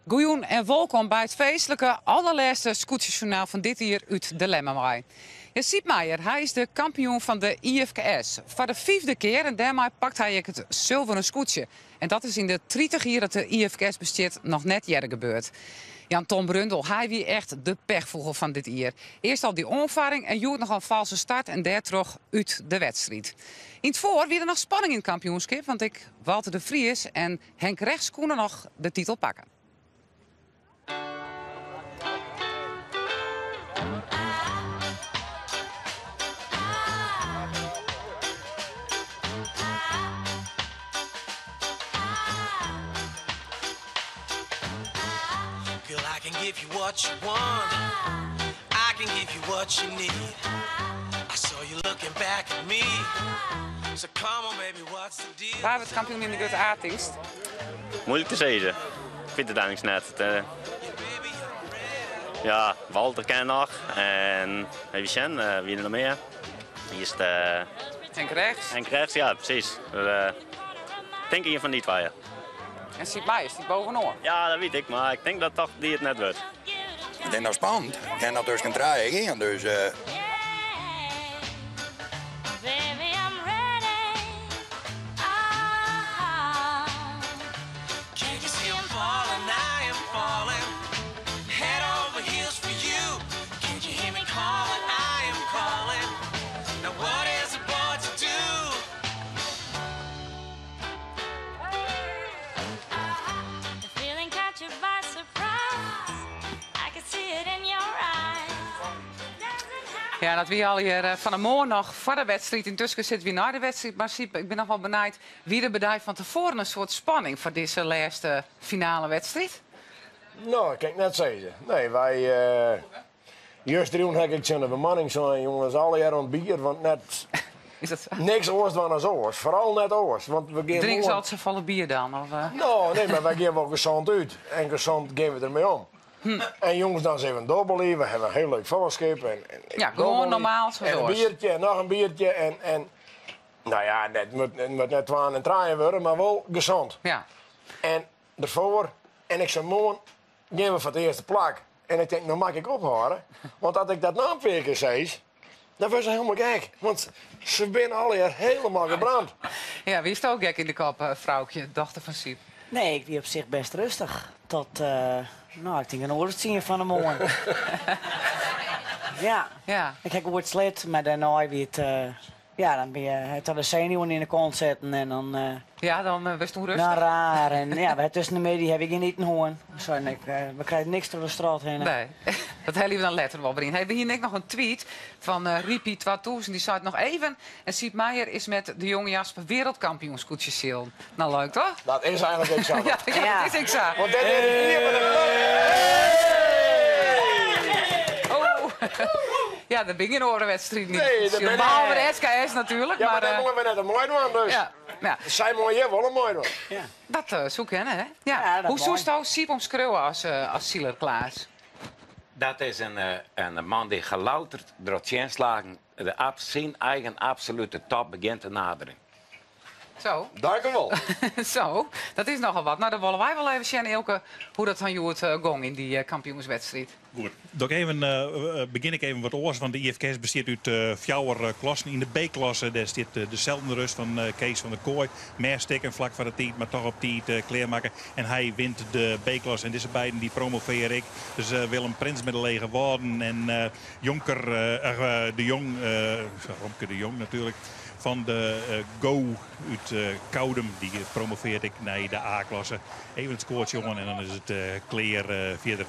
Goejûn en wolkom by it feestlike allerlêste skûtsjesjoernaal fan dit jier út De Lemmer wei. Ja, Sieb Meijer, hy is de kampioen fan de IFKS. Foar de fyfde kear en dêrmei pakt hy ek it sulveren skûtsje. En dat is yn de 30 jier dat de IFKS bestiet noch net earder gebeurd. Jan Tom Brundel, hy wie echt de pechfûgel fan dit jier. Earst al dy oanfarring en hjoed noch in false start en dêrtroch út de wedstriid. Yn it foar wie der noch spanning yn it kampioenskip, want ek Walter de Vries en Henk Regts koene noch de titel pakke. Girl, I can give you what you want. I can give you what you need. I saw you looking back at me. So come on, baby, what's the deal? Wa wurdt kampioen yn de grutte A, tinkst? Moeilijk te sizzen. Ik wit it eins net. Eh, ja, Walter ken noch. En even sjen, eh, wie der noch mear? Hier is de... Henk Regts. Henk Regts, ja, precies. Uh, tink ien fan dy twa. En Sieb Meijer stiet bovenop. Ja, dat wit ik, mar ik tink dat toch dy it net wurdt. It is noch spannend. It kin noch tusken trije gean, dus. Uh... Baby, I'm ready. Ah. Can't you see I'm falling? I am falling. Head over heels for you. Can't you hear me calling? I am calling. Now what is a boy to do? The feeling caught you by surprise. I can see it in your eyes. Ja, dat wie allegear eh, fan 'e moarn noch foar de wedstriid. Yntusken sitte wy nei de wedstriid. Mar Siep, ik bin noch wol benijd. Wie der by dy fan tefoaren in soart spanning foar dizze lêste finale wedstriid? No, dat kin ik net sizze. Nee, wy... Uh, justerjûn ha ik tsjin de bemanning sein, jonges, allegear oan it bier, want net... Is dat sa? Niks oars dwaan as oars. Foaral net oars, want we gean Drinke se moarn... altyd safolle bier dan? Of, eh? No, nee, mar wy gean wol gesond út. En gesond gean we dermei om. En jûns dan even dobbelie. We hawwe in hiel leuk foarskip. En, en Ja, gewoan dobbelie. normaal sa En in oars. biertje en noch in biertje. En, en no ja, it moat, it moat net twaen en trijen wurde, mar wol gesond. Ja. En derfoar, en ik sei moarn gean we foar it earste plak. En ik tink, no moat ik ophâlde. Want as ik dat no in pear kear sis, dan wurde se hielendal gek. Want se binne allegear hielendal gebrand. Ja, wiest ook gek yn de kop, eh, Froukje, dochter fan Siep? Nee, ik wie op sich bêst rêstich. Tot, eh, no, ik tink in oere of tsien fan 'e moarn. ja. Ja. Ik ha goed sliept, mar dêrnei wie it... eh, ja, dan bin je het de senuwen yn de kont setten en dan... eh, Ja, dan eh, wurdst ûnrêstich. Nou, raar. En ja, we tusken de middei ha ik gjin iten hân. Zo, en ik, eh, we krije niks troch de strot hinne. Nee, dat helje we dan letter wol wer yn. Hey, we hiene ek noch in tweet fan uh, Riepie 2000. Dy seit noch even. En Sieb Meijer is met de jonge Jasper wereldkampioen skûtsjesilen. Nou, leuk toch? Dat is eigentlik ek sa. Ja, ja, dat is ek sa. Want dit is ien fan de Oh. Ja, dat binne gjin oare wedstriden. Nee, dat binne- Behalve de SKS natuerlik. Ja, mar mar, dêr eh, moatte we net oan meidwaan, dus. ja, ja, Sy meie hjir wol oan meidwaan. Ja. dat eh, soe kinne, hè? Ja. Ja, dat Hoe moai. soesto Sieb omskriuwe as, eh, as siler, Klaas? Dat is in, eh, in man dy't gelouterd troch tsjinslaggen de syn eigen absolute top begjint te naderjen. Zo. Dank u wol. Zo, dat is nochal wat. No, dan wolle wy wol even sjen, Eelke, hoe't dat dan hjoed eh, gong yn dy eh, kampioenswedstriid. Goed, Doch even, eh, begjin ik even wat oars, want de IFKS bestiet út eh, fjouwer eh, klassen. Yn de B-klasse dêr stiet eh, de Zeldenrust fan eh, Kees van der Kooi. Mêst stikken flak foar de tiid, mar dochs op tiid eh, klearmakke. En hy wint de B-klasse. En dizze beiden dy promovearje ek. Dus eh, Willem Prins mei de Lege Wâlden en eh, Jonker eh, eh, de Jong, eh, Romke de Jong natuerlik, fan de eh, Go út eh, Koudum. Dy promovearret ek nei de A-klasse. Even it skoartsje oan en dan is it eh, klear eh, fierder.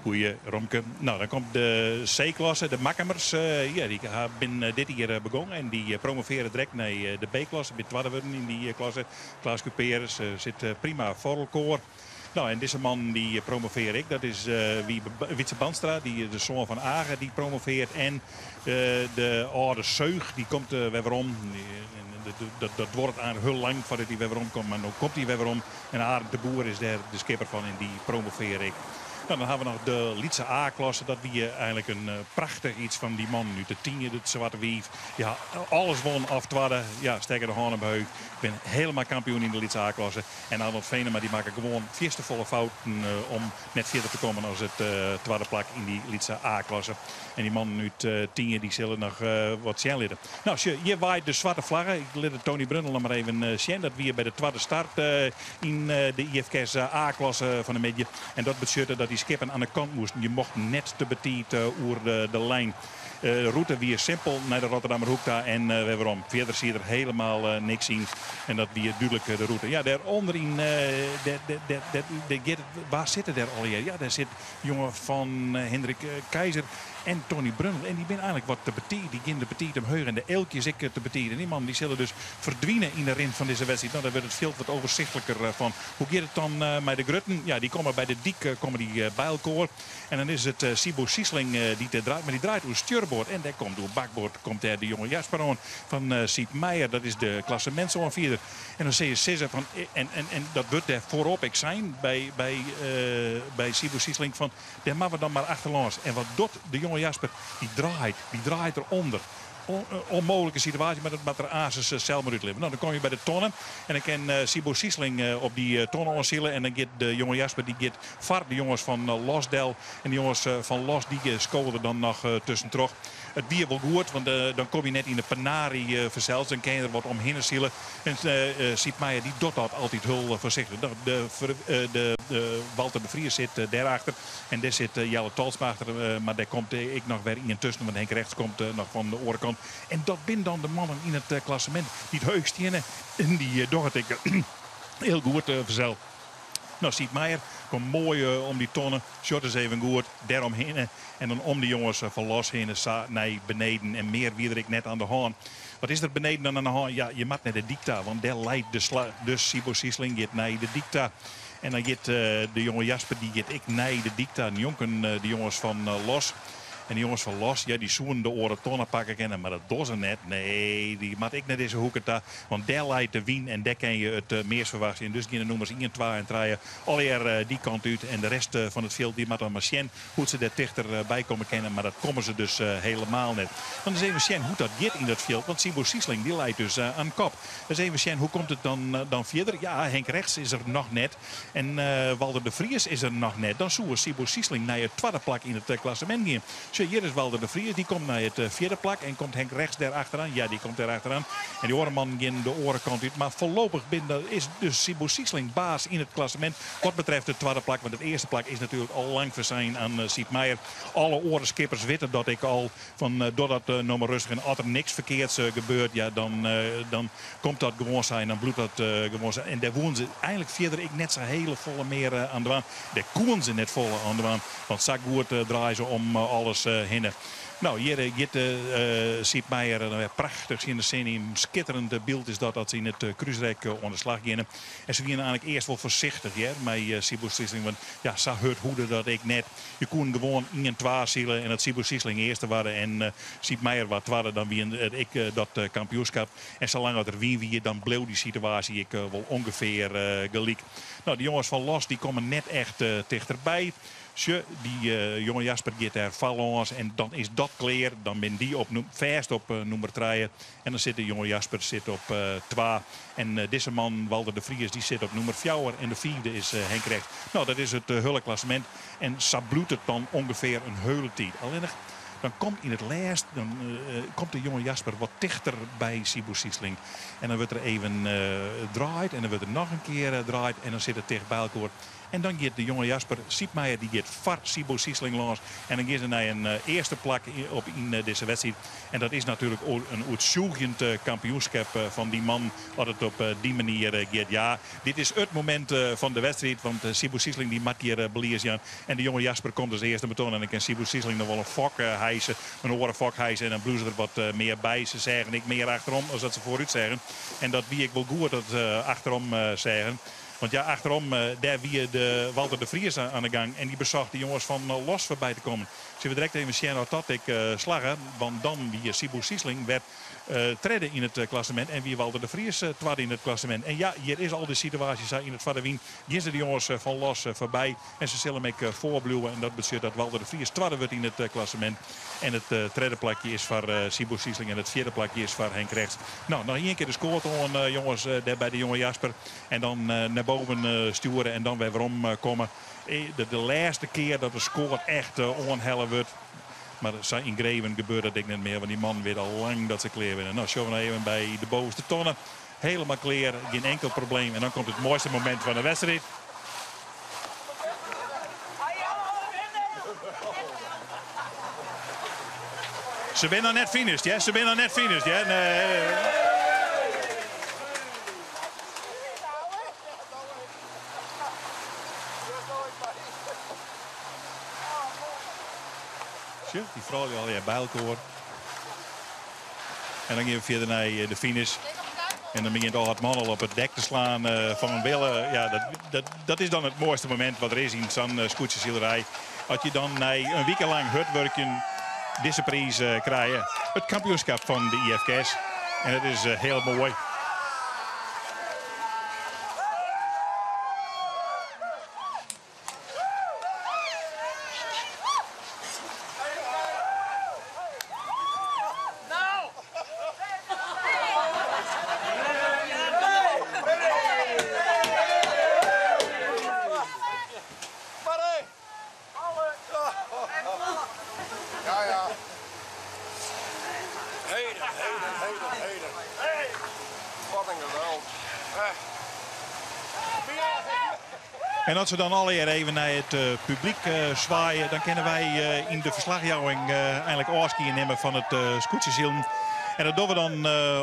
Goeie Romke. No, dan komt de C-klasse, de Makkumers. Eh, ja, dy ha binne dit jier eh, begûn en dy eh, promovearje direkt nei eh, de B-klasse. Binne twadde wurden yn dy eh, klasse. Klaas Cuperus eh, sit eh, prima foar elkoar. No, en dizze man dy promovearret ek. Dat is eh Wietse Bandstra, dy, de soan fan Age, dy promovearret. En eh, de âlde Seug, dy komt eh, wer werom. En dat, dat, dat duorret eigentlik hiel lang foardat hy wer weromkomt. Mar no komt hy wer werom. En Arend de Boer is dêr de skipper fan en dy promovearret ek. Nou, dan hawwe we noch de lytse A-klasse. Dat wie eigenlik in prachtich iets fan dy mannen út de Tynje, it Swarte Wief. Ja, alles won of twadde. Ja, stekke de hân omheech. Bin helemaal kampioen yn de lytse A-klasse. En Arnold Venema dy makke gewoan fierste folle fouten om net fierder te kommen as it twadde plak yn dy lytse A-klasse. En dy mannen út Tynje dy sille noch wat sjen litte. Nou, sjoch, hjir waait de swarte flagge. Ik lit it Tony Brundel noch mar even sjen. Dat wie by de twadde start yn de IFKS A-klasse fan de middei. En dat betsjutte dat dy skippen oan de kant moasten. Je mochten net te betiid oer de lijn. De rûte wie simpel nei de Rotterdammerhoek ta en wer werom. Fierder siet der helemaal niks yn. En dat wie dúdlik de rûte. Ja, dêrûnder yn, dêr giet it, wa sitte dêr allegear? Ja, dêr sit jonge fan Hindrik Keizer en Tony Brundel. En dy binne eigenlik wat te betiid. Dy gean te betiid omheech en de eelkjes ek te betiid. En dy mannen dy sille dus ferdwine yn de rin fan dizze wedstriid. No, dêr wurdt it fjild wat overzichtliker fan. Hoe giet it dan mei de grutten? Ja, dy komme by de dyk komme dy by elkoar. En dan is it Siebo Siesling dy't dêr draait, mar dy draait oer stjurboard. En dêr komt oer bakboard komt dêr de jonge Jasper oan fan Siep Meijer. Dat is de klassementsoanfierder. En dan sil je sizze fan, en, en, en dat wurdt dêr foarop ek sein by, by, by Siebo Siesling fan, dêr moatte we dan mar achterlâns. En wat docht de jonge Jasper? Dy draait, dy draait derûnder. Onmooglike situaasje, mar dat moat er aansens sels mar útlibbe. No, dan komme je by de tonne en dan kin Siebo Siesling op dy tonne oansile en dan giet de jonge Jasper dy giet foar de jonges fan Los del. En de jonges fan Los dy skowe der dan noch tuskentroch. It wie wol goed, want dan kom je net yn de penarie fansels. Dan kin je der wat omhinne sile. En Siep Meijer dy docht dat altyd hiel foarsichtich. No, de, de, Walter de Vries sit dêrachter. En dêr sit Jelle Tolsma achter. Mar dêr komt ek noch wer ien tusken, want Henk Rechts komt noch fan de oare kant. En dat binne dan de mannen yn it klassemint dy't heech steane. En dy dogge it ek hiel goed fansels. No, Siep Meijer komt moai om dy tonne. Sjocht ris even goed dêromhinne. En dan om de jonges fan Los hinne sa nei beneden. En mear wie der ek net aan de hân. Wat is der beneden dan aan de hân? Ja, je moat nei de dyk ta, want dêr leit de slach. Dus Siebo Siesling giet nei de dyk ta. En dan giet de jonge Jasper dy giet ek nei de dyk ta, njonken de jonges fan Los. En de jonges fan Los, ja, dy soenen de oare tonne pakke kinne, mar dat dogge se net. Nee, dy moat ek nei dizze hoeke ta, want dêr leit de wyn en dêr kin je it meast ferwachtsje. En dus gean de nûmers ien, twa en trije allegear dy kant út. En de rest fan it fjild dy moat dan mar sjen hoe't se dêr tichter by komme kinne. Mar dat komme se dus helemaal net. Dan ris even sjen hoe't dat giet yn dat fjild, want Siebo Siesling dy leit dus aan kop. Ris even sjen, hoe komt it dan, dan fierder? Ja, Henk Rechts is der noch net. En Walter de Vries is der noch net. Dan soe Siebo Siesling nei it twadde plak yn it klassemint gean. Sjoch, hjir is Walter de Vries. Dy komt nei it fjirde plak. En komt Henk Rechts dêr achteran? Ja, dy komt dêr achteran. En dy oare mannen gean de oare kant út. Mar foarlopich is dus Siebo Siesling baas yn it klassemint wat betreft it twadde plak. Want it earste plak is natuerlik al lang fersein aan Siep Meijer. Alle oare skippers witte dat ek al. Fan doch dat no mar rêstich en as der niks ferkeards gebeurt, ja, dan, dan komt dat gewoan sa en dan bliuwt dat gewoan sa. En dêr woenen se eigenlik fierder ek net sa hele folle mear aan dwaan. Dêr koenen se net folle aan dwaan, want sa goed draaie se om alles hinne. No, hjir giet Siep Meijer dan wer prachtich tsjin de sinne yn. Skitterend byld is dat as se yn it krúsrek oan de slach geane. En se wiene eigenlik earst wol foarsichtich hear mei Siebo Siesling, want ja, sa hurd hoede dat ek net. Je koenen gewoan ien twa sile en as Siebo Siesling earste waarde en Siep Meijer waard twadde, dan wie it ek dat kampioenskap. En salang as der wyn wie, dan bleau dy situaasje ek wol ûngefear gelyk. No, de jonges fan Los dy komme net echt tichterby. Sjoch, dy jonge Jasper giet dêr foarlâns en dan is dat klear. Dan binne dy op, fêst op nûmer trije. En dan sit de jonge Jasper sit op twa. En dizze man, Walter de Vries, dy sit op nûmer fjouwer. En de fiifde is Henk Rechts. No, dat is it hiele klassemint. En sa bliuwt it dan ûngefear in hiele tiid. Allinnich, dan komt yn it lêst, dan komt de jonge Jasper wat tichter by Siebo Siesling. En dan wurdt der even draaid en dan wurdt der noch in kear draaid en dan sit it ticht by elkoar. En dan giet de jonge Jasper Siep Meijer, dy giet foar Siebo Siesling lâns. En dan gean se nei in earste plak op yn dizze wedstriid. En dat is natuerlik in oertsjûgjend kampioenskip fan dy man as it op dy manier giet. Ja, dit is it momint fan de wedstriid, want Siebo Siesling dy moat hjir belies jaan. En de jonge Jasper komt as earste betoan en dan kin Siebo Siesling noch wol in fok hijse, in oare fok hijse en dan bliuwe se der wat mear by. Se seagen ek mear achterom as dat se foarút seagen. En dat wie ek wol goed dat se achterom seagen. Want ja, achterom dêr wie de Walter de Vries aan de gang en dy besocht de jonges fan Los foarby te kommen. Sille we direkt even sjen oft dat ek slagge, want dan wie Siebo Siesling wer. tredde yn it klassemint en wie Walter de Vries twadde yn it klassemint. En ja, hjir is al de situaasje sa yn it foar de wyn. Gean se de jonges fan Los foarby en se sille him ek foarbliuwe. En dat betsjut dat Walter de Vries twadde wurdt yn it klassemint. En it tredde plakje is foar Siebo Siesling en it fjirde plakje is foar Henk Regts. No, noch ien kear de skoat oan, jonges, dêr by de jonge Jasper. En dan nei boven stjoere en dan wer werom komme. De lêste kear dat de skoat echt oanhelle wurdt. Mar sa yngreven gebeurt dat ek net mear, want dy mannen witte al lang dat se klear binne. No, sjogge we noch even by de bovenste tonne. Helemaal klear, gjin enkel probleem. En dan komt it moaiste momint fan de wedstriid. Se binne noch net finished, hear. Se binne noch net finished, hear. Nee. Sjoch, dy froulju allegear by elkoar. En dan gean we fierder nei de finish. En dan begjint âld man al op it dek te slaan fan wille. Ja, dat, dat, dat is dan it moaiste momint wat der is yn sa'n skûtsjesilerij. As je dan nei in wike lang hurd wurkjen dizze priis krije. It kampioenskip fan de IFKS. En it is hiel moai. En as se dan allegear even nei it publyk swaaie, dan kinne wy yn de ferslachjouwing einlik ôfskie nimme fan it skûtsjesilen. En dat dogge we dan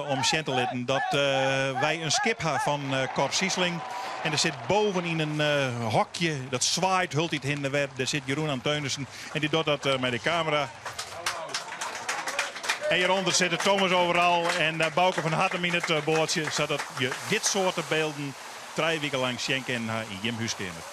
om sjen te litten dat wy in skip ha fan Cor Siesling. En der sit boven yn in hokje, dat swaait hieltyd hinne en wer. Dêr sit Jeroen Anteunissen en dy docht dat mei de kamera. En hjirûnder sitte Thomas Overal en Bauke van Hattem yn it boatsje, sadat je dit soarte bylden trije wiken lang sjen kinnen ha yn jim húskeamer.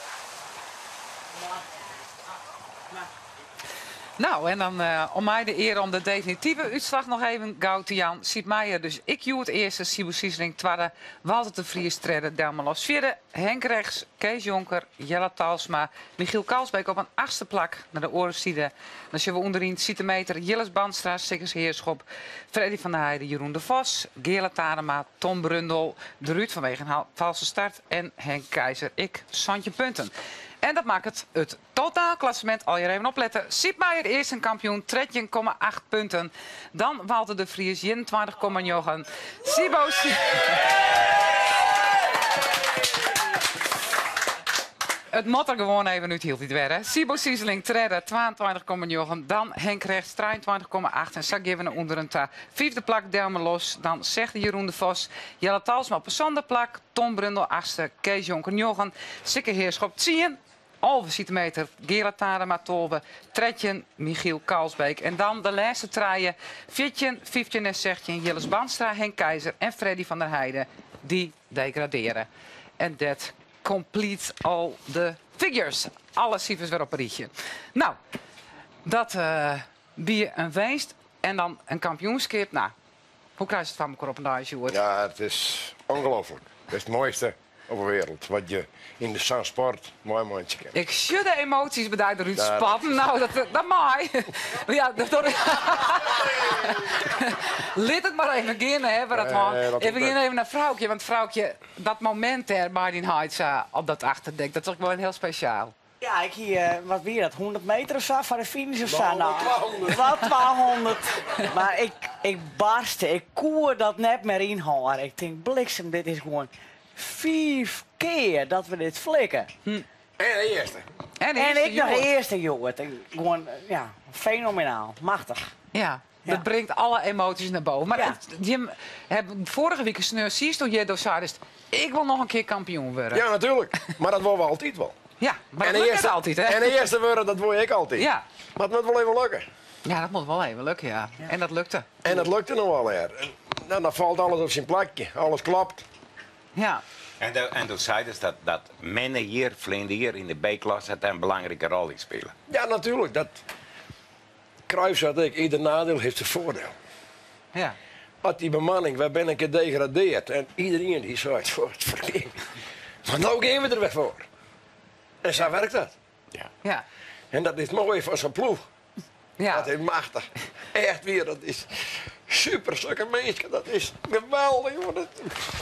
Nou, en dan om my de eare om de definitive útslach noch even gau te jaan. Sieb Meijer dus ek hjoed earste, Siebo Siesling twadde, Walter de Vries tredde, Delmer Los fjirde, Henk Regts, Kees Jonker, Jelle Talsma, Michiel Kalsbeek op in achtste plak. Nei de oare side, dan sjogge we ûnderyn Siete Meter, Jilles Bandstra, Sikkes Heerschop, Freddy van der Heijden, Jeroen de Vos, Geale Tarema, Tom Brundel, derút fanwege in false start en Henk Keizer ek 17 punten. En dat makket it totaalklassemint allegear even oplette. Sieb Meijer earst in kampioen, 13,8 punten. Dan Walter de Vries, 21,9. Siebo It moat der gewoan even út hieltyd wer, hè. Siebo Siesling tredde, 22,9. Dan Henk Regts, 23,8. En sa gean we nei ûnderen ta. Fiifde plak Delmer Los, dan sechde Jeroen de Vos, Jelle Talsma op 'e sânde plak, Tom Brundel achtste, Kees Jonker njoggen, Sikke Heerschop tsien, 11 Siete Geale Tarema 12, 13 Michiel Kalsbeek. En dan de lêste trije, 14, 15 en 16, Jilles Bandstra, Henk Keizer en Freddy van der Heijden, dy degradearje. En that completes all the figures. Alle sifers wer op in rychje. Nou, dat wie in winst en dan in kampioenskip. Nou, hoe krijst it foar mekoar op in dei, Sjoerd? Ja, it is ongelooflik. It is it moaiste op 'e wereld wat je yn de sa'n sport meimeitsje kinne. Ik sjoch de emoties by dy derút spatten. Nou, dat mei. Ja, dat Lit it mar even gean, hè, we dat hân. We gean even nei Froukje, want Froukje, dat momint dêr mei dyn heit sa op dat achterdek, dat is ek wol hiel spesjaal. Ja, ik hie, wat wie dat, 100 meter of sa foar de finish of sa? Nou, wat 200. Mar ik, ik barste, ik koe dat net mear ynhâlde. Ik tink, bliksem, dit is gewoan fiif kear dat we dit flikke. En de earste. En, En ik noch earste, hjoed. Gewoan, ja, fenomenaal. Machtich. Ja, dat bringt alle emoties nei boven. Mar jim hawwe foarige wike sneon sietsto hjir, do seidest, ik wol noch in kear kampioen wurde. Ja, natuerlik. Mar dat wolle we altyd wol. Ja, mar dat lukt net altyd, hè? En de earste wurde, dat wol je ek altyd. Ja. Mar it moat wol even lukke. Ja, dat moat wol even lukke, ja. En dat lukte. En dat lukte no allegear. En dan falt alles op syn plakje. Alles klopt. Ja. En do seidest dat dat minne jier, ferline jier yn de B-klasse, dat in belangrike rol yn spile. Ja, natuerlik. Dat Cruijff sei ek, ieder nadeel heeft zijn voordeel. Ja. As die bemanning, wy binne in kear degradeard en iederien die seit, wat ferkeard. Mar no gean we der wer foar. En sa werkt dat. Ja. Ja. En dat is moai foar sa'n ploech. Ja. Dat is machtich. Echt wier, dat is super. Sokke minsken, dat is geweldich. Jongen. Dat...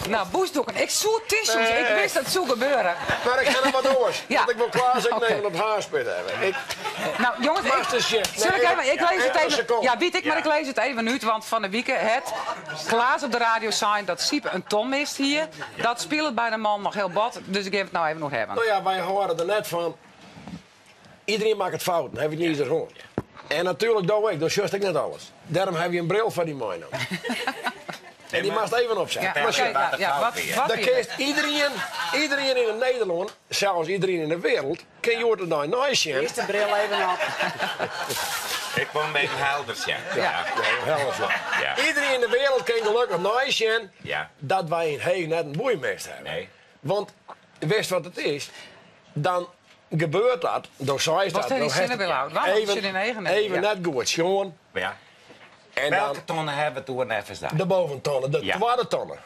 Nou, bûsdoeken. Ik soe tissues. Nee. Ik wist dat soe gebeure. Mar ik ha noch wat oars. Ja. Want ik wol Klaas ek Oké. even op haarspit hawwe. Ik... Nou, jongens, ik, Masterchef. Zal ik Nee, even, ik lees het een even. seconde. Ja, weet ik, maar Ja. ik lees het even uit, want van de week het Klaas op de radio zijn dat Siep een ton mist hier. Dat speelt bij de man nog heel bot, dus ik geef het nou even nog hebben. Nou ja, wij horen er net van. Iedereen maakt het fout, dan heb je het niet eens gehoord. En natuurlijk doe ik, dat just ik net alles. Daarom heb je een bril van die man. En die mag even opzetten. Ja, Maar oké, shit, nou, ja, wat, wat dan is kiest het? iedereen, iedereen in Nederland, zelfs iedereen in de wereld, kan je het nou nooit zien. Eerst de bril even op. Ik kom bij helder zijn. Ja. Ja. Helft wel. Ja. Iedereen in de wereld kan gelukkig nooit zien Ja. dat wij in Heeg net een boeimest hebben. Nee. Want wist wat het is? Dan gebeurt dat, dan zei Wat dat. zijn die dan heeft zinnenbril uit? Waarom even, zit in eigen hebben? even Ja. net goed, jongen. Ja. En Welke dan tonnen hebben we toen even daar? de boventonnen, de Ja. tweede tonnen.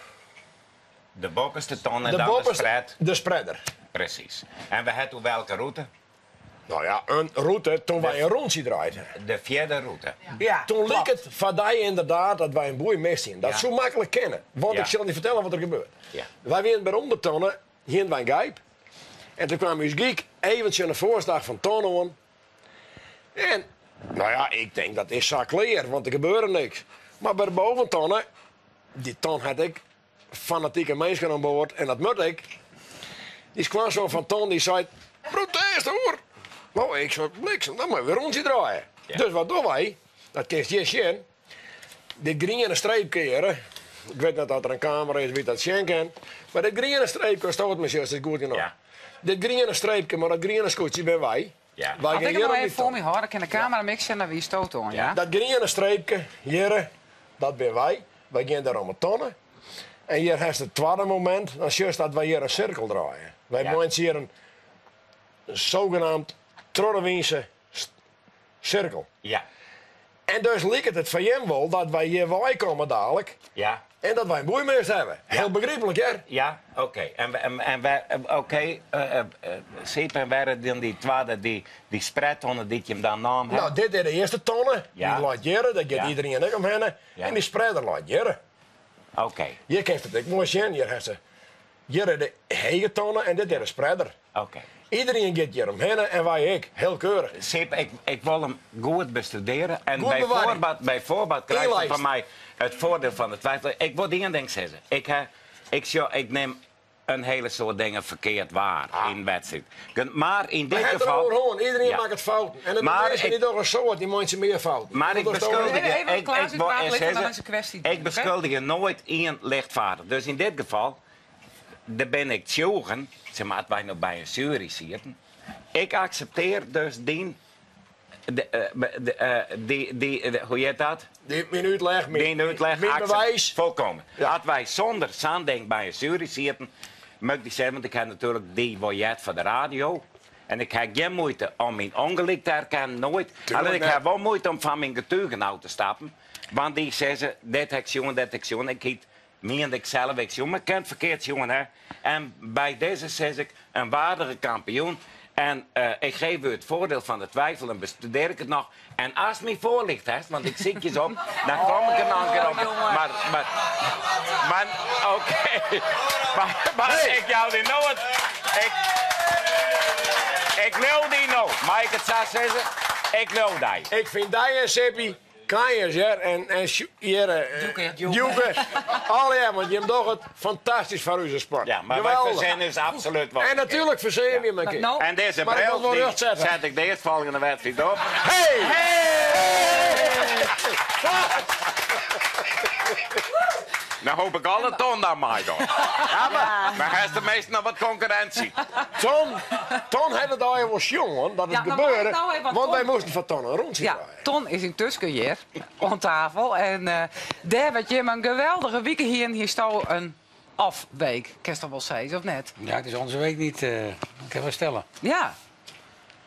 De bopperste ton en De dan de bovenste- spread. De spreader. Precies. En we hebben toen welke route? Nou ja, een route toen wij een rondje draaiden. De vierde route. Ja, Toen klopt. liep het van die inderdaad dat wij een boei misten. Dat Ja. zo makkelijk kennen. Want Ja. ik zal niet vertellen wat er gebeurt. Ja. Wij waren bij ondertonnen, hier bij een gijp. En toen kwam ons geek eventjes een voorslag van tonnen aan. En, nou ja, ik denk dat is zakleer, want er gebeurde niks. Maar bij de boventonnen, die ton had ik fanatieke mensen aan boord en dat moet ik. Die kwam zo van ton, die zei, protest hoor. Nou, ik zei, bliksem, dan moet je weer rondje draaien. Ja. Dus wat doen wij? Dat kun je zien. Dit groene streep keren. Ik weet niet dat er een camera is wie dat zien kan. Maar dit groene streepje stoot me zus, is goed genoeg. Ja. Dit groene streepje, maar dat groene scootje ben wij. Ja. Wij Had gaan ik hier hem nog om even die voor ton. me houden, dan kan de camera mixen naar wie stoot aan, ja? Dat groene streepje, hier, dat ben wij. Wij gaan daar om de tonnen. En hier is het tweede moment, dan zie je dat wij hier een cirkel draaien. Wij Ja. maken hier een zogenaamd Troddewiense cirkel. Ja. En dus lijkt het van hem wel dat wij hier wij komen dadelijk. Ja. En dat wij een boeimeest hebben. Heel begrijpelijk, hè? Ja, oké. En, en, en wij, oké, Siep en waren dan die tweede, die spreadtonnen die je hem dan nam. hè? Nou, dit is de eerste tonnen. Ja. Die laat jaren, daar gaat Ja. iedereen ook omheen. Ja. En die spreader laat jaren. Oké, Hier kent het ik mooi zien. Hier heeft ze hier is de hele tonnen en dit is de spreader. oké. Iedereen gaat hier omheen en wij ik. Heel keurig. Siep, ik wil hem goed bestuderen. En Goed bij bewaren. voorbaat, bij voorbaat krijgt hij Inlijst. van mij het voordeel van de twijfel. Ik wil één ding zeggen. Ik, ik, ik neem een hele soort dingen verkeerd waar in wedstrijd. Maar in dit Maar het geval... er hoorn. Iedereen Ja. maakt het fout. En de Maar mensen ik- die toch een soort, die maken ze meer fout. Maar ik Dat is toch- beschuldig Even- je... even ik, Klaas ik, uit wil praten eens liggen, dan zeggen, is een kwestie, Ik oké? beschuldig je nooit één lichtvaardig. Dus in dit geval, daar ben ik tjoegen. Zeg maar, als wij nog bij een jury zitten. Ik accepteer dus die... De, de, die, die, de- hoe heet dat? Die mijn uitleg, mijn, Die uitleg. mijn accept- bewijs. Volkomen. Ja. Als wij zonder zanddenk bij een jury zitten, moet ik die zeggen, want ik heb natuurlijk die biljet van de radio. En ik heb geen moeite om mijn ongeluk te herkennen, nooit. Tuurlijk Alleen ik niet. heb wel moeite om van mijn getuigen uit te stappen. Want die zeggen, dit heb ik jongen, dat heb ik jongen. Ik hiet, meende ik zelf, ik jongen, maar ik ken het verkeerd jongen, hè. En bij deze zeg ik, een waardige kampioen. En ik geef u het voordeel van de twijfel en bestudeer ik het nog. En als het me voor ligt, hè, want ik zit je op, dan kom ik er nog een keer op. Maar, maar, maar, oké. Maar, maar ik jou die nooit. Ik, ik wil die nooit. Maar ik het zou zeggen, ik wil die. Ik vind die en Seppi, Kanjers, ja, en hier, Djoeke. Djoeke. Al ja, want je hebt toch het fantastisch voor uw sport. Ja, maar wij Geweldig. verzinnen is absoluut wat. En natuurlijk verzin je me een keer. Nou, En deze Maar ik bril, wil wel die recht zetten. zet ik de eerstvolgende wedstrijd op. Hey! Nou hoop ik alle ton naar mij dan. Ja, maar, maar hij is de meeste nog wat concurrentie. Ton, Ton had het al wel jongen dat het Ja, maar mag ik gebeurde. nou even, want want wij Ton- moesten van Ton een rondje Ja, draaien. Ton is intussen hier aan tafel. En daar werd je een geweldige week hier. En hier staat een afweek. Kan je toch wel zeggen, of net? Ja, het is onze week niet. Ik kan wel stellen. Ja.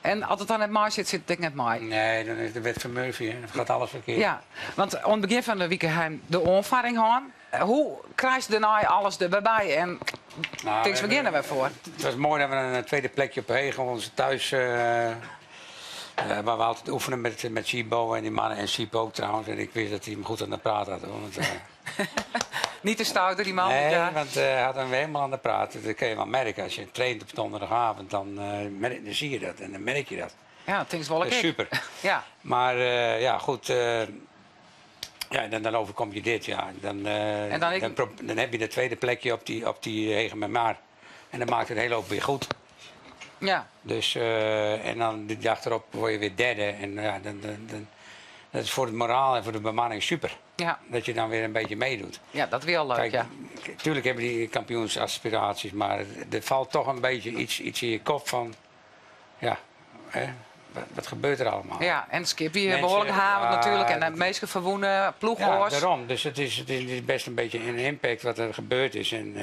En as it dan net mei sit, sit it ek net mei. Nee, dan is de wet fan Murphy en dan gaat alles ferkeard. Ja, want oan it begjin fan de wike ha jim de oanfarring hân. Hoe krijst dêrnei alles der wer by en Nou, tinkst, we geane der wer foar? Het was mooi dat we een tweede plekje op Heech onze thuis, waar we altijd oefenen met Sibo en die mannen en Siep ook trouwens. En ik wist dat hij hem goed aan de praat had. Hoor, want, Niet te stouter, die man. Nee, ja. want hij had hem helemaal aan de praat. Dat kun je wel merken. Als je traint op donderdagavond, dan zie je dat en dan merk je dat. Ja, dat is wel Dat is ik. super. Ja. Maar ja, goed. Ja, en dan overkom je dit, ja. Dan, En dan ik- dan heb je de tweede plekje op die Hegemermar. En dan maakt het hele hoop weer goed. Dus, en dan de dag erop word je weer derde. En ja, dan, dat is voor het moraal en voor de bemanning super. Dat je dan weer een beetje meedoet. Ja, dat is wel leuk, Kijk, ja. Tuurlijk hebben die kampioensaspiraties, maar er valt toch een beetje iets in je kop van... Ja, hè, wat gebeurt er allemaal? Ja, en skip hier Mensen, behoorlijk haven ja, natuurlijk. En de meeste verwoenen ploegoors. Ja, daarom. Dus het is best een beetje een impact wat er gebeurd is. En,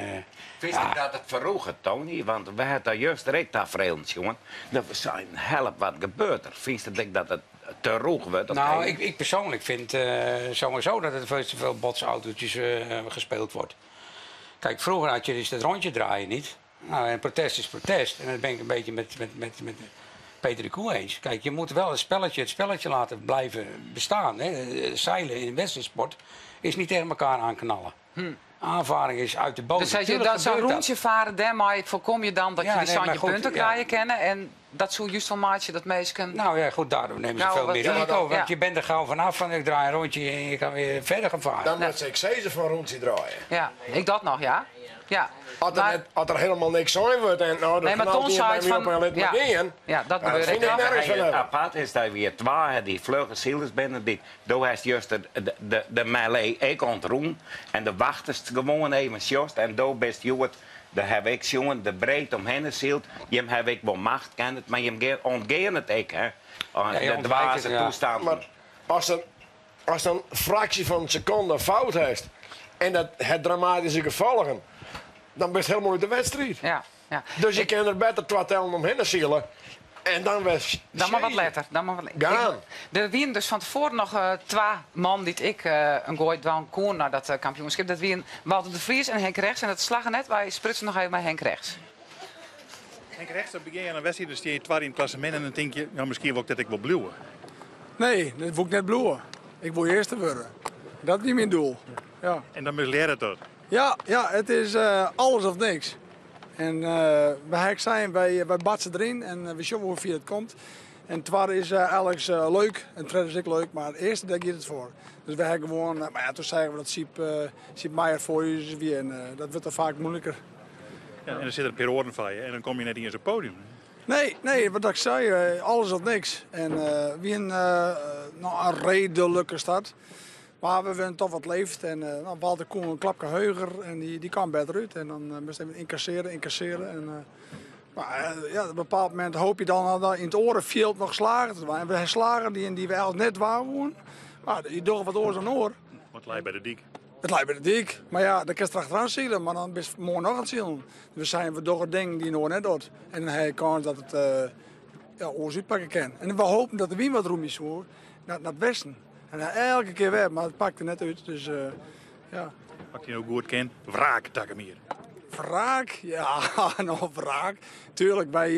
Vind je dat het verroegen, Tony? Want we hadden daar juist direct tafereel, jongen. Dat we zijn, help, wat gebeurt er? Vind je dat het te roeg wordt? Of Nou, geen? ik persoonlijk vind sowieso dat er veel te veel botsautootjes gespeeld wordt. Kijk, vroeger had je dus dat rondje draaien niet. Nou, en protest is protest. En dat ben ik een beetje met Peter de Koe eens. Kijk, je moet wel het spelletje laten blijven bestaan. Hè. Zeilen in wedstrijdsport is niet tegen elkaar aanknallen. Aanvaring is uit de boot. Dus als je Natuurlijk dat zo'n gebeurt dat. rondje varen, daarmee voorkom je dan dat Ja, je die nee, maar zandje goed, punten ja. krijgen kennen. En dat zou juist van maatje dat meesken. Nou ja, goed, daardoor nemen ze Nou, veel wat, meer risico. Want je bent er gauw vanaf van ik draai een rondje en je kan weer verder gaan varen. Dan moet ik zeker van rondje draaien. Ja, ik dat nog, ja. Ja. Als er, net, als er helemaal niks zijn wordt en nou, dan Nee, maar knalt Ton hij zei bij het mij van- op en laat ja. me in. Ja, dat Ja, gebeurt vind ik ik nog. nergens van Het hebben. apart is dat weer twee die vlugge zielers binnen die daar heeft juist de melee ik ontroen en de wachters gewoon even sjost en daar best joet daar heb ik jongen de breed omheen zielt je heb ik wel macht ken het maar je ontgeën het ik hè. Oh, Ja, je de ontwijkt dwaze het, ja. toestand. Maar als een fractie van een seconde fout heeft en dat het dramatische gevolgen, dan ben je helemaal uit de wedstrijd. Ja. Dus je kan er beter twee tellen omheen zielen en dan was Dan maar wat letter. Dan maar wat letter. Gaan. Er wien dus van tevoren nog twee man die ik een gooi dwang koen naar dat kampioenschap. Dat wien Walter de Vries en Henk Rechts. En dat slagen net, wij sprutsen nog even bij Henk Rechts. Henk Rechts, dan begin je aan een wedstrijd, dan sta je tweede in het klassement en dan denk je, nou misschien wil ik dat ik wil bluwen. Nee, dat wil ik net bloeien. Ik wil eerste worden. Dat is niet mijn doel. Ja. En dan misleert het dat. Ja, het is alles of niks. En bij Hek zijn wij batsen erin en we zien hoe ver het komt. En tweede is Alex leuk en tweede is ik leuk, maar het eerste daar gaat het voor. Dus wij hebben gewoon, maar ja, toen zeiden we dat Siep Meijer voor je is weer en dat wordt dan vaak moeilijker. Ja, en dan zit er een paar oren van je en dan kom je net niet eens op het podium. Nee, nee, wat ik zei, alles of niks. En wie nou, een redelijke start. Maar we hebben toch wat leeft. En nou, Walter Koen een klapje heuger en die kwam beter uit. En dan moest even incasseren, incasseren. En, maar ja, op een bepaald moment hoop je dan al dat in het orenveld nog slagen te doen. En we slagen die we eigenlijk net waren. Maar je doet wat oor dan oor. Wat lijkt bij de dik. Het lijkt bij de dik. Maar ja, dan kun je erachteraan zielen, maar dan is het morgen nog aan het zielen. We zijn we door het ding die nog net doet. En dan heb je kans dat het ja, ons uitpakken kan. En we hopen dat de wien wat roem is hoor, naar het westen. En dan elke keer weer, maar het pakte net uit. Dus ja. Wat je nou goed kent, wraak Takemir. Wraak? Ja, nou wraak. Tuurlijk, wij,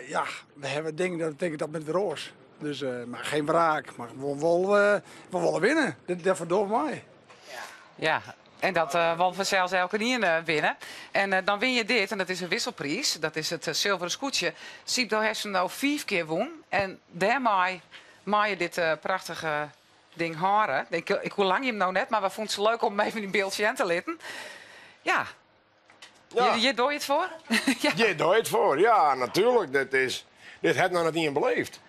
ja, we hebben dingen dat betekent dat met weer oors. Dus, maar geen wraak, maar we willen winnen. Dat verdooft mij. Ja, en dat wil vanzelfs elke keer winnen. En dan win je dit, en dat is een wisselprijs. Dat is het zilveren scootje. Siep heeft nou 5 keer won. En daarmee maai je dit prachtige ding haren. Ik hoe lang je hem nou net, maar we vonden het leuk om hem even in beeldje aan te laten. Ja. Ja. Je doe je het voor? Ja. Je doet het voor, ja, natuurlijk. Dit heeft nog niet iemand beleefd.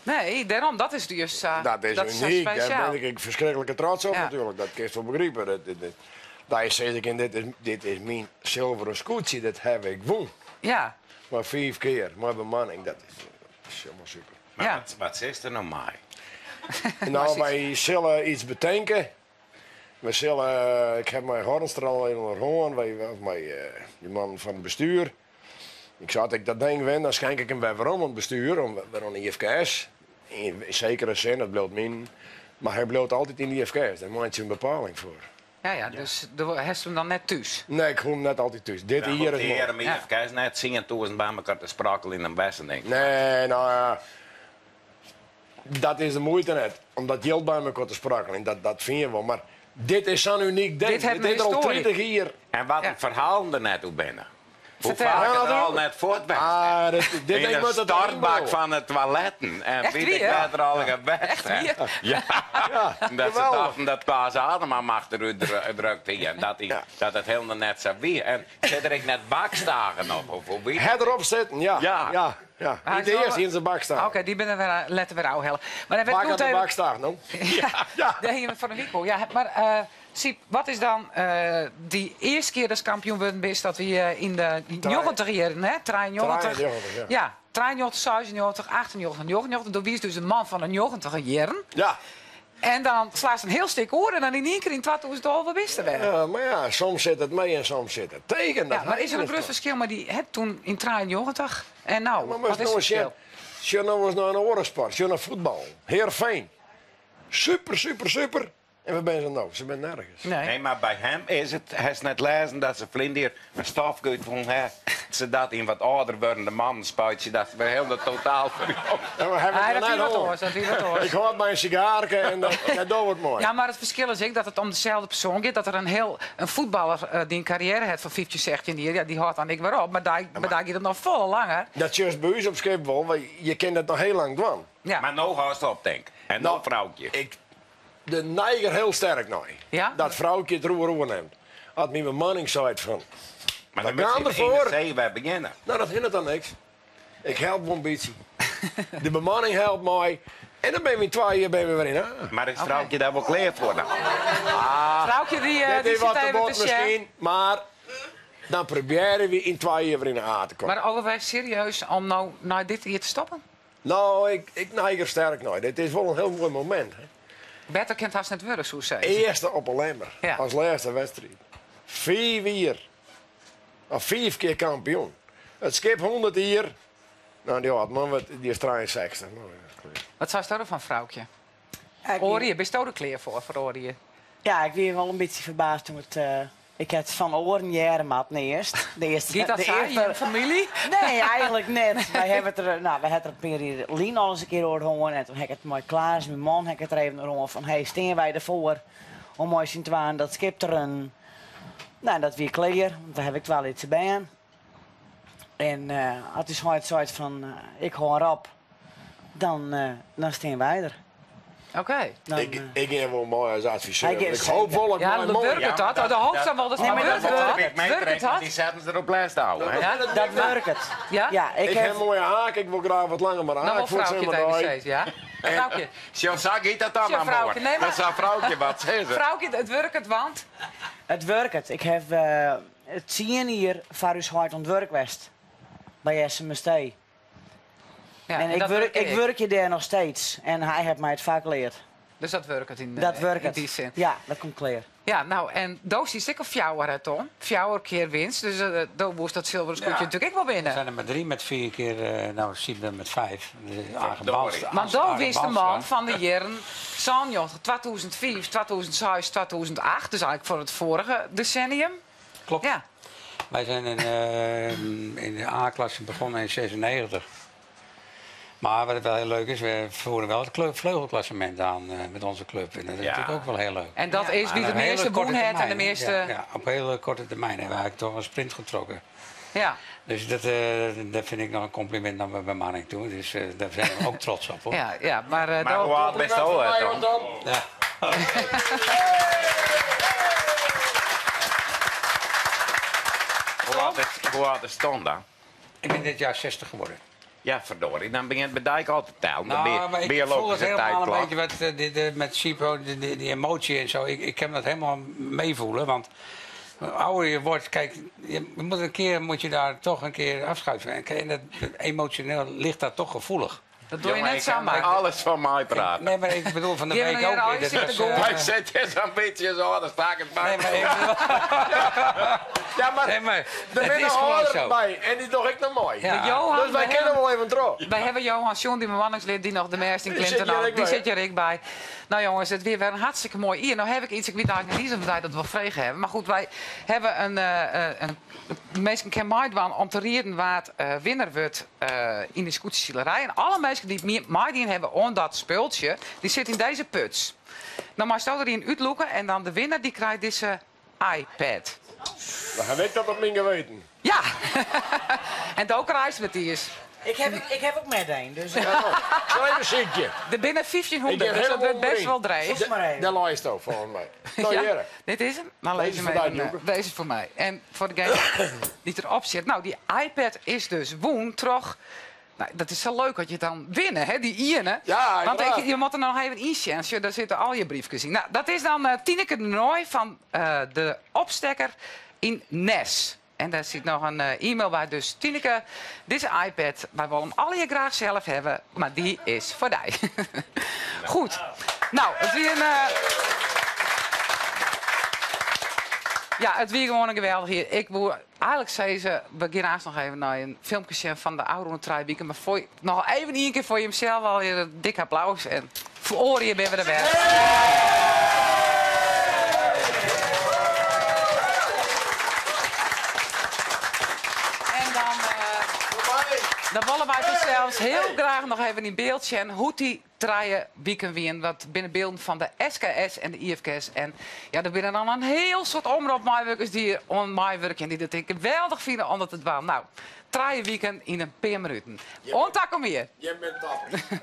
Nee, daarom, dat is dus Dat is dat is uniek, daar speciaal. ben ik verschrikkelijk trots op Ja. natuurlijk. Dat kun je wel begrijpen. Daar zeg ik in, dit is mijn zilveren scootje, dat heb ik won. Ja. Maar 5 keer, maar bemanning, dat is helemaal super. Maar Ja. wat is er nou maar? Nou, wij zullen iets bedenken. We zullen, ik heb mijn Hornstra al even horen, wij, of mijn, die man van het bestuur. Ik sei, as ik dat ding win, dan skenk ik him wer werom oan it bestjoer, wer oan de IFKS. Yn sekere sin, dat bliuwt myn, mar hy bliuwt altyd yn de IFKS. Dêr meitsje we in bepaling foar. Ja, ja, dus hast him dan net thús? Nee, ik hâld him net altyd thús. Dit jier is moai. De IFKS net 10.000 by elkoar te sprokkeljen yn Wesseling. Nee, no ja, dat is de muoite net. Om dat jild by elkoar te sprokkeljen, dat fine je wol. Mar dit is sa'n unyk ding. Dit hat Dit is der al 30 jier. En wat in ferhalen der net oer binne. Hoe Fertel. faak Ja, it er al natuurlijk. net fuort west. Ah, dit In ding de moet het erin stortbak bliuwe. fan de toiletten. En Echt weet ik wier? wêr't er al west Echt wier? Ja. Ja, Dat ze geweldig. dachten dat Klaas Adema macht eruit drukt hie. En dat, hij, dat het helemaal net zo wie. En zit er ik net bakstagen op? Of hoe wie? Het erop zitten, ja. Ja. ja, ja. Hij Niet is de wel- eerste in zijn bak staan. Oké, die ben er weer, letter weer oude Maar dan werd Bak goed aan de even- bak staan, no? Ja, Ja. daar hingen we van de week al. Ja, maar Siep, wat is dan die eerste keer dat ze kampioen werden is dat we in de 90 jaren, hè? 93. 93, ja. Ja, 93, 96, 98, 99. Toen wie is dus een man van de 90 jaren. Ja. En dan slaat ze een heel stuk oor en dan in één keer in 2012 wist er weer. Ja, maar ja, soms zit het mee en soms zit het tegen. Dat Ja, maar is er een groot verschil met die hè, toen in 93 en nou? Maar wat is het nou eens verschil? zien, nou eens naar een orensport, naar voetbal. Heerenveen. Super, super, super. En we zijn ze nou? Ze zijn nergens. Nee. Nee, maar bij hem is het, hij is net lezen dat ze vlindier een stafkeut van hè, ze dat in wat ouder wordende man spuit ze dat we heel de totaal verjongd. Ja, maar heb ik Ah, nog dat net wie wat hoor. oors, dat wie wat oors. Ik hoor bij een sigaarke en dat wordt mooi. Ja, maar het verschil is ook dat het om dezelfde persoon gaat. Dat er een voetballer die een carrière heeft van 15, 16 jaar, ja, die houdt dan ik weer op. Maar daar gaat het nog veel langer. Dat is bij ons op Schiphol, want je kent dat nog heel lang doen. Ja. Maar nou ga het op, denk ik. En nou vrouwtje. Ik de neiger heel sterk naar. Ja? Dat vrouwtje het roer roer neemt. Had mijn bemanning zei van. Maar We dan moet gaan je ervoor. in de zee weer beginnen. Nou, dat hindert dan niks. Ik help wel een beetje. De bemanning helpt mij. En dan ben je in 2 jaar ben je weer in. Ah. Maar is vrouwtje daar wel klaar voor dan? Vrouwtje die, Dit die is zit wat de even bot te share. misschien, maar dan proberen we in 2 jaar weer in de A te komen. Maar overweeg serieus om nou na dit hier te stoppen? Nou, ik neig er sterk naar. Dit is wel een heel mooi moment. Hè. Beter kent haast net worden, zo zei ze. Eerste op een lemmer. Ja. Als laatste wedstrijd. 4 jaar. Of 5 keer kampioen. Het schip 100 hier. Nou, die had man, die is 63. Nou, ja, klaar. Wat zou je ervan, vrouwtje? Ja, ik Orie, ben je er klaar voor Orie? Ja, ik ben wel een beetje verbaasd toen het... ik had van oren jaren maat eerst. De eerste, Giet dat de saai in je familie? Nee, eigenlijk net. Wij hebben het er, nou, wij hebben het er een periode Lien al eens een keer over gehoord. En toen heb ik het mooi Klaas, mijn man, heb ik het er even over van... Hey, steen wij ervoor om mooi zien te waan dat schip er een... Nou, dat weer klaar, want daar heb ik wel iets bij aan. En als hij zoiets zei van, ik hoor op, dan steen wij er. Oké. Dan, Ik ben wel mooi als adviseur. Hij Ik is hoop zeker. wel dat ik Ja, mooi dat mooi. werkt het dat. De hoofd dan wel dat Nee, maar werkt dat het werkt. dat. Ik mee Werkt het dat? Die zetten ze erop les te houden. hè? Ja? dat werkt het. Ja? Ja, ik, Ik heb heb een mooie haak, ik wil graag wat langer maar Nou, haak. wel voor het vrouwtje zeg maar tegen daar. steeds, ja? Vrouwtje. Zo zag ik dat dan Tja, maar vrouwtje, mooi. nee, maar- Dat zou vrouwtje wat zeggen. Vrouwtje, het werkt het, want... Het werkt het. Ik heb het zien hier voor uw hard ontwerk west. Bij SMST. Ja, en ik dat werk, werkt ik werk je daar nog steeds. En hij heeft mij het vaak geleerd. Dus dat werkt het in, Dat werkt in het. die zin. Ja, dat komt klaar. Ja, nou, en Doos is ik of fjouwer, hè, Tom? Fjouwer keer winst. Dus daar moest dat zilveren scootje Ja. natuurlijk ook wel Er winnen. zijn er maar 3 met 4 keer, nou Siebe met 5. Verdorie. Maar Do wist de man van de jaren 97, 2005, 2006, 2008. Dus eigenlijk voor het vorige decennium. Klopt. Ja. Wij zijn in de A-klasse begonnen in 96. Maar wat wel heel leuk is, we voeren wel het vleugelklassement aan met onze club. En dat is Ja. natuurlijk ook wel heel leuk. En dat is wie Maar de op hele meeste korte woen heeft en de termijn, hè. meeste... Ja, ja, op hele korte termijn hebben we eigenlijk toch een sprint getrokken. Ja. Dus dat vind ik nog een compliment naar mijn bemanning toe. Dus daar zijn we ook trots op, hoor. Ja, ja, maar, Maar hoe oud bent u, hè, Tom? Ja. Hoe oud is Tom dan? Ik ben dit jaar 60 geworden. Ja, verdorie, dan begint bij Dijk al te tellen. Dan Nou, ben je maar ik voel het biologische helemaal een tijdklok. beetje wat, dit, met Sipo, die emotie en zo. Ik kan dat helemaal meevoelen, want hoe ouder je wordt, kijk, je moet een keer moet je daar toch een keer afscheid van. En dat emotioneel ligt dat toch gevoelig. Dat doe je Jongen, net ik kan zomaar. Alles van mij praten. Nee, maar ik bedoel van de Geef me week nou ook. hier al, weer. je Dat zit was, te Hij zit hier zo'n beetje zo, dan sta ik het bij. Nee, maar ik bedoel, Ja, maar nee, maar er het ben is een gewoon ouder zo. bij en die doe ik nog mooi. Ja. Maar Johan, Dus wij we kennen hebben- wel even terug. Wij hebben Johan Sjoen, die bemanningslid, die nog de meest in Die zit Clinton hier had. ook Die bij, zit hier ik bij. Nou jongens, het weer weer een hartstikke mooi hier. Nou heb ik iets, ik weet eigenlijk niet of wij dat wel vregen hebben. Maar goed, wij hebben een, een mensen kennen mij om te reden waar het winnaar wordt in de scootjeszielerij. En alle mensen die meidien hebben om dat speeltje, die zitten in deze puts. Nou, maar stel erin uitloeken en dan de winnaar die krijgt deze iPad. Dan heb ik dat op mijn geweten. Ja! en ook reis met die is. Ik heb ook met een, dus... Ja, nou, Zal even ziekje. Er binnen 1500, Ik heb dus dat helemaal wordt best wel omringd. dreig. maar even. Daar luistert ook volgens mij. Nou, Ja, Jere. dit is hem. Nou, Deze lees is hem voor even. jou, Joeke. Deze is voor mij. En voor degene die erop zit. Nou, die iPad is dus woen, toch? Nou, dat is zo leuk dat je het dan winnen, hè, die Iene. Ja, Want ik, uiteraard. je moet er nog even in zien, daar zitten al je briefjes in. Nou, dat is dan Tineke de Nooij van de Opstekker in Nes. En daar zit nog een e-mail bij. Dus Tineke, deze iPad, wij willen hem alle je graag zelf hebben, maar die is voor jou. Goed. Nou, het is een... Ja, het wie gewoon een geweldig hier. Ik wil eigenlijk zei ze, we gaan haast nog even naar een filmpje zien van de oude Trijbieken. Maar voor je, nog even één keer voor je hemzelf al een dik applaus. En voor oren je ben we er weer. En dan, dan willen wij het zelfs heel graag nog even in beeld zien hoe die draaien wieken wien. Wat binnen beelden van de SKS en de IFKS. En ja, er binnen dan een heel soort omroep die on mij werken en die dat ik geweldig vinden omdat het wel. Nou, draaien weekend in een paar minuten. Ontak om hier. Je bent dapper.